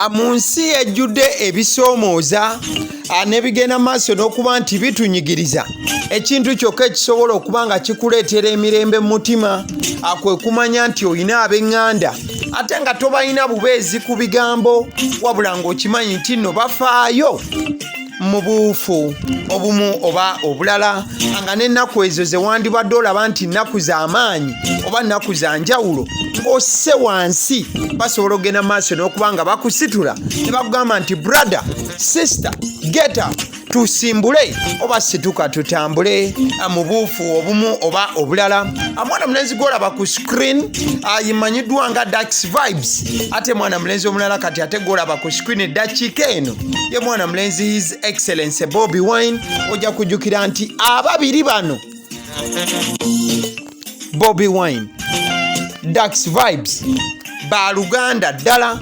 Mu nsi ejjudde ebisoomooza n'ebigenda mu maaso n'okuba nti bitunyigiriza, ekintu kyokka ekisobola okuba nga kikuleetera emirembe mu mutima kwe kumanya nti olina ab'eŋŋanda ate nga tobalina bubeezi ku bigambo, wabula ng'okimanyi nti nno bafaayo mu buufu obumu oba obulala, nga n'ennaku ezo ze wandibadde olaba nti nnaku za maanyi oba nnaku za njawulo, ng'osse wansi basobola okugenda maaso n'okuba nga bakusitula ne bakugamba nti, "Brother, sister, get up, tusimbule oba situka tutambule," mu buufu obumu oba obulala. Mwana mulenzi gwolaba ku screen ayimanyiddwa nga Dax Vibes, ate mwana mulenzi omulala kati ate gwolaba ku screen eddakiika eno ye mwana mulenzi His Excellence Bobi Wine. Ojja kujjukira nti ababiri bano, Bobi Wine, Dax Vibes, baluganda ddala,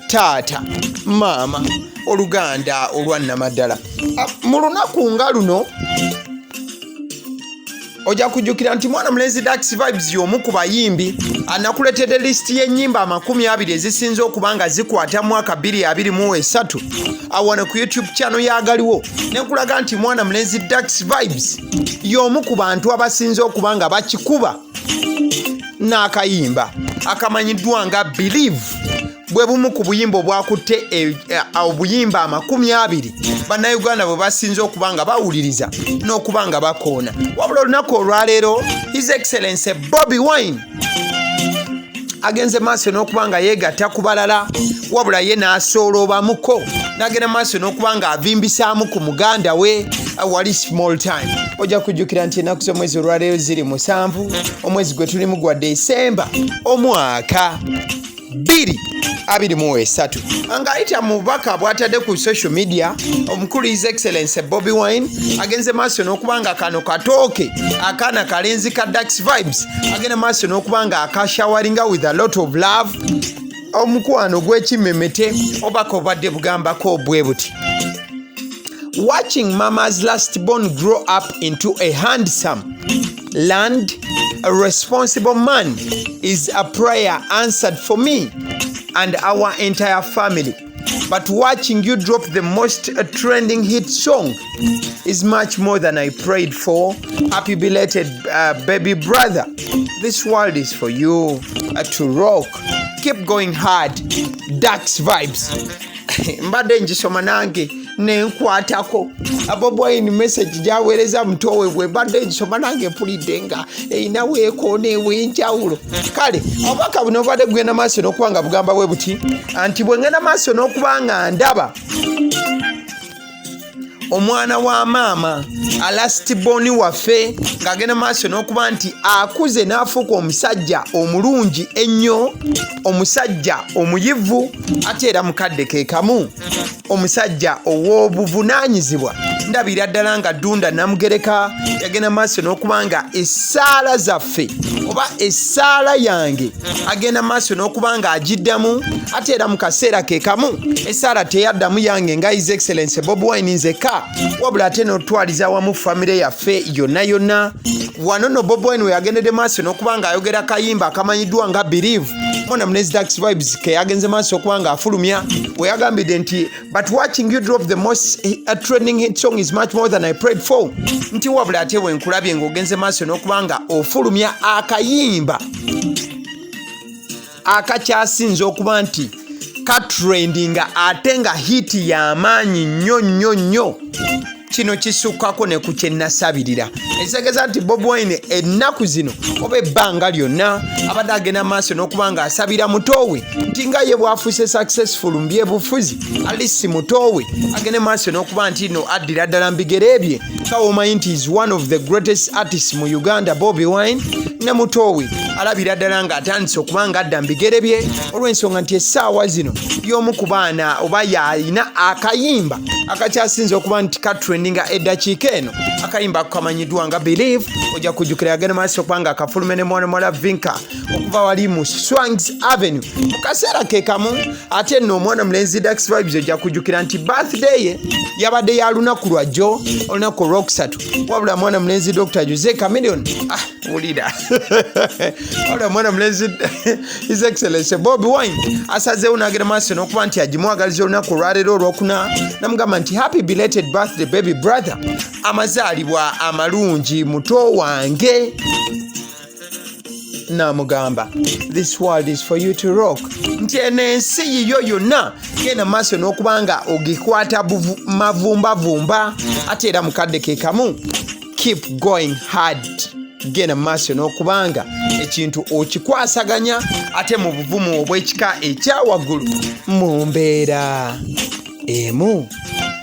taata, maama, oluganda olwannamaddala. Mu lunaku nga luno ojja kujjukira nti mwana mulenzi Dax Vibes y'omu ku bayimbi anakuleetedde lisiti y'ennyimba 20 ezisinze okuba nga zikwata mwaka 2023 awano ku YouTube channel yagaliwo, nenkulaga nti mwana mulenzi Dax Vibes y'omu ku bantu abasinze okuba nga bakikuba n'akayimba akamanyiddwa nga Believe. Bwe bumu ku buyimba obwakutte obuyimba 20 Bannayuganda bwe basinze okuba nga bawuliriza n'okuba nga bakoona. Wabula olunaku olwaleero His Excellence Bobi Wine agenze maaso n'okuba nga yeegatta ku balala, wabula ye n'asooloobamuko n'agenda maaso n'okuba nga avimbisaamu ku muganda we wali small time. Ojja kujjukira nti ennaku z'omwezi olwaleero ziri 7, omwezi gwe tulimu gwa Desemba, omwaka 2023. Ng'ayita mu bubaka bw'atadde ku social media, omukulu His Excellence Bobi Wine agenze maaso n'okuba nga kano katooke akaana kalenzi ka Dax Vibes agenda maaso n'okuba nga akashawaringa with a lot of love, omukwano gw'ekimemete. Obaka obadde bugambako bwe buti: "Watching mama's last born grow up into a handsome land, a responsible man, is a prayer answered for me and our entire family. But watching you drop the most trending hit song is much more than I prayed for. Happy belated baby brother. This world is for you to rock. Keep going hard. Dax Vibes." Mbadde ngisoma nange nenkwatako. Bobi Wine message gyaweereza mutowe, bwe mbadde ngisoma nange mpulidde nga erina weekoona ew'enjawulo. Kale obubaka buno bubadde bugenda maaso n'okuba nga bugamba bwe buti nti bwe ngenda maaso n'okuba nga ndaba omwana wa maama, a last born waffe, ng'agenda maaso n'okuba nti akuze n'afuuka omusajja omulungi ennyo, omusajja omuyivu, ate era mukadde ke kamu omusajja ow'obuvunaanyizibwa, ndabira ddala nga Ddunda Namugereka yagenda maaso n'okuba nga essaala zaffe oba essaala yange agenda maaso n'okuba nga agiddamu. Ate era mu kaseera ke kamu essaala teyaddamu yange nga His Excellence Bobi Wine nzekka, wabula ate n'otwaliza wamu famire yaffe yonna yonna. Wano no Bobi Wine we yagendedde maaso n'okuba ng'ayogera kayimba akamanyiddwa nga Believe, mwana munezi Dax Vibes ke yagenze maaso okuba ng'afulumya, we yagambidde nti, "But watching you drop the most trending hit song is much more than I prayed for," nti wabula ate bwe nkulabye ng'ogenze maaso n'okuba nga ofulumya akayimba akakyasinze okuba nti katrendinga ate nga hit y'amaanyi nnyo nnyo nnyo, kino kisukkako ne ku kyenasabirira. Ekitegeeza nti Bobi Wine ennaku zino oba ebbanga lyonna abadde agenda maaso n'okuba ng'asabira mutoowe nti nga ye bw'afuuse successful mu byebufuzi, alisi mutoowe agende maaso n'okuba nti no addira ddala mu bigere bye, nga womanyi nti is one of the greatest artists mu Uganda. Bobi Wine ne mutoowe alabira ddala ng'atandise okuba nga adda mu bigere bye, olw'ensonga nti essaawa zino y'omu ku baana oba yalina akayimba akakyasinze okuba nti katrendinga. okutrendinga eddakiika eno akayimba kamanyiddwa nga Believe. Ojja kujjukira yagenda maaso okubanga akafulume ne mwana muwala Vinka okuva wali mu Swangs Avenue mu kaseera ke kamu. Ate nno omwana mulenzi Dax Vibes, ojja kujjukira nti birthday ye yabadde ya lunaku lwajjo, olunaku olwokusatu. Wabula mwana mulenzi Dr Jose Chameleone, ah, wulira, wabula mwana mulenzi His Excellency Bobi Wine asazeewo n'agenda maaso n'okuba nti agimwagaliza olunaku olwaleero olwokuna, namugamba nti, "Happy belated birthday, baby brother, amazaalibwa amalungi muto wange." N'amugamba, "This world is for you to rock," nti eno ensi yiyo yonna, genda maaso n'okuba nga ogikwata mavumbavumba. Ate era mukadde ke kamu, keep going hard, genda maaso n'okubanga ekintu okikwasaganya ate mu buvumu obw'ekika ekyawaggulu mu mbeera emu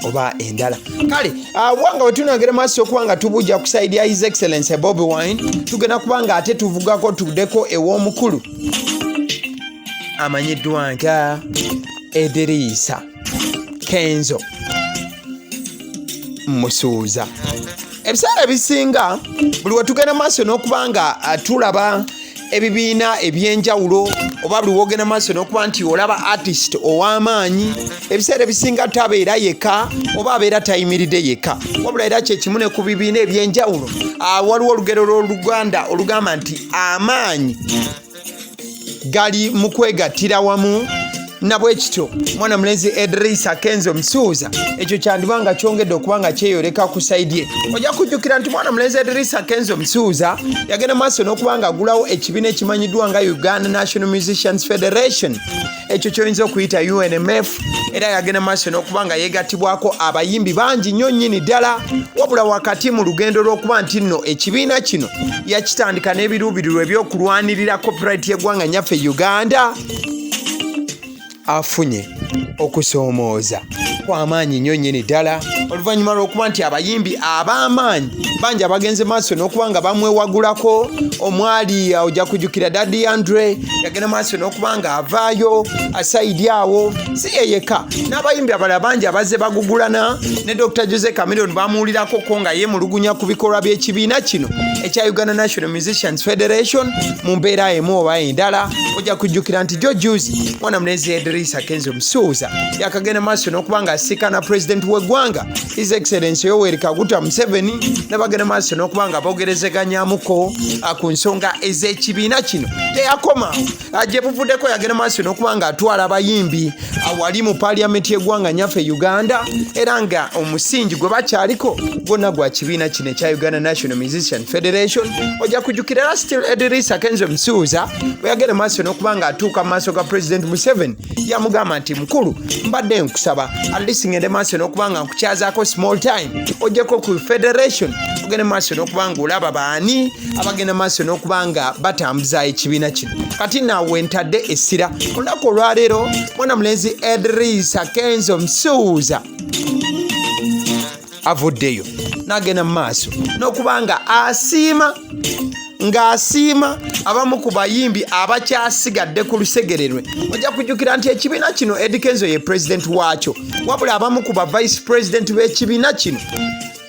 oba endala. Kale wanga we tunagera maaso okuba nga tubujja ku side ya His Excellence Bobi Wine, tugenda kuba nga ate tuvugako tuddeko ew'omukulu amanyiddwa nga Ediriisa Kenzo Musuuza. Ebiseera ebisinga buli we tugenda maaso n'okuba nga tulaba ebibiina ebyenjawulo, oba buli wogenda maaso n'okuba nti olaba artist ow'amaanyi, ebiseera ebisinga tabeera yekka oba abeera tayimiridde yekka, wabula era kyekimu ne ku bibiina ebyenjawulo. Waliwo olugero lw'Oluganda olugamba nti amaanyi gali mu kwegattira wamu. Nabwe kityo mwana mulenzi Edrisa Kenzo Musuuza ekyo kyandiba nga kyongedde okuba nga kyeyoleka ku side ye. Ojja kujjukira nti mwana mulenzi Edrisa Kenzo Musuuza yagenda maaso n'okuba nga agulawo ekibiina ekimanyiddwa nga Uganda National Musicians Federation, ekyo kyoyinza okuyita UNMF, era yagenda maaso n'okuba nga yeegattibwako abayimbi bangi nnyo nnyini ddala. Wabula wakati mu lugendo lw'okuba nti nno ekibiina kino yakitandika n'ebiruubirirwa ebyokulwanirira copyright y'eggwanga nyaffe Uganda, afunye okusoomooza kw'amaanyi nnyo nnyini ddala oluvannyuma lw'okuba nti abayimbi ab'amaanyi bangi abagenze maaso n'okuba nga bamwewagulako. Omwali ojja kujjukira Daddy Andre yagenda maaso n'okuba nga avaayo a side awo. Si ye yekka, n'abayimbi abalala bangi abazze bagugulana. Ne Dr Jose Chameleone bamuwulirako ko nga yeemulugunya ku bikolwa by'ekibiina kino ekya Uganda National Musicians Federation mu mbeera emu oba endala. Ojja kujjukira nti jo juzi mwana mulenzi Edrisa Kenzo Musuuza yakagenda maaso n'okuba nga asiikana pulezidenti w'eggwanga, His Excellence Yoweri Kaguta Museveni, ne bagenda maaso n'okuba nga bogerezeganyamuko ku nsonga ez'ekibiina kino. Teyakoma, gye buvuddeko yagenda maaso n'okuba nga atwala abayimbi awali mu paaliyamenti y'eggwanga nyaffe Uganda, era nga omusingi gwe bakyaliko gwonna gwa kibiina kino ekya Uganda National Musician Federation. Ojja kujjukira era still Edrisa Kenzo Musuuza bwe yagenda maaso n'okuba nga atuuka mu maaso ga President Museveni, yamugamba nti, "Mukulu, mbadde nkusaba at least ngende maaso n'okuba nga nkukyazaako small time, ojjeko ku federation, ogende maaso n'okuba nga olaba baani abagenda maaso n'okuba nga batambuza ekibiina kino." Kati naawe ntadde essira olunaku olwaleero, mwana mulenzi Edrisa Kenzo Musuuza avuddeyo n'agenda mu maaso n'okuba nga asiima, ng'asiima abamu ku bayimbi abakyasigadde ku lusegere lwe. Ojja kujjukira nti ekibiina kino Eddy Kenzo ye pulezidenti waakyo, wabula abamu ku ba vice president b'ekibiina kino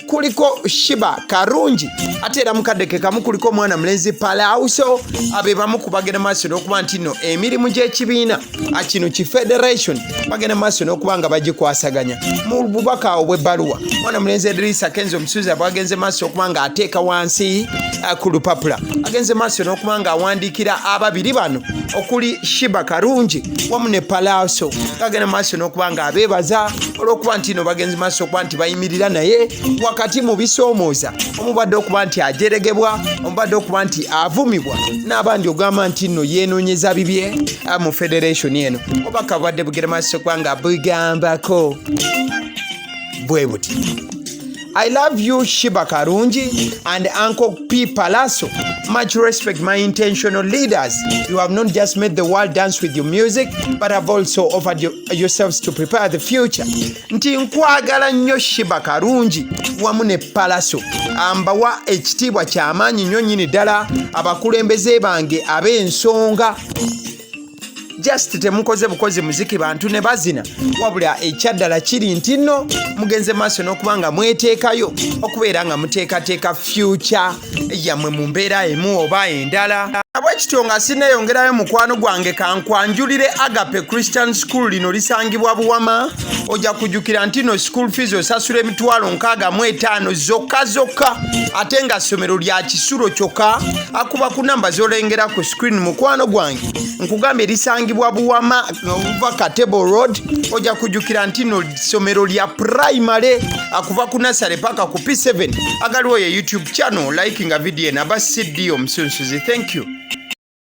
kuliko Sheebah Karungi, ate era mukadde ke kamu kuliko omwana mulenzi Pallaso. Abe bamu ku bagenda maaso n'okuba nti nno emirimu gy'ekibiina kino ki federation bagenda maaso n'okuba nga bagikwasaganya. Mu bubaka obw'ebbaluwa mwana mulenzi Edrisa Kenzo Musuuza bwagenze maaso okuba nga ateeka wansi ku lupapula, agenze maaso n'okuba nga awandiikira ababiri bano okuli Sheebah Karungi wamu ne Pallaso, gagenda maaso n'okuba nga abeebaza olw'okuba nti no bagenze maaso okuba nti bayimirira naye wakati mu bisoomooza omubadde okuba nti ajeregebwa, omubadde okuba nti avumibwa n'abandi ogamba nti nno yeenoonyeza bibye mu federation eno. Obubaka bubadde bugenda maaso okuba nga bugambako bwe buti: "I love you, Sheebah Karungi and Uncle P Pallaso. Much respect, my intentional leaders. You have not just made the world dance with your music, but have also offered yourselves to prepare the future." Nti nkwagala nnyo Sheebah Karungi wamu ne Pallaso. Mbawa ekitiibwa ky'amaanyi nnyo nnyini ddala, abakulembeze bange ab'ensonga. Just temukoze bukozi muziki bantu ne bazina, wabula ekyaddala kiri nti nno mugenze maaso n'okuba nga mweteekayo okubeera nga muteekateeka future yammwe mu mbeera emu oba endala. Bwe kityo nga sinneeyongerayo, mukwano gwange, kankwanjulire Agape Christian School. Lino lisangibwa Buwama. Ojja kujjukira nti no school fees osasula 650,000 zokka zokka, ate nga ssomero lya kisulo kyokka. Akuba ku namba z'olengera ku screen, mukwano gwange. Nkugambye lisangibwa Buwama obuva Katebo Road. Ojja kujjukira nti no ssomero lya primary akuva ku nursery paka ku P7. Agaliwo ye YouTube channel. Likinga video eno. Aba CD omusunsuzi, thank you.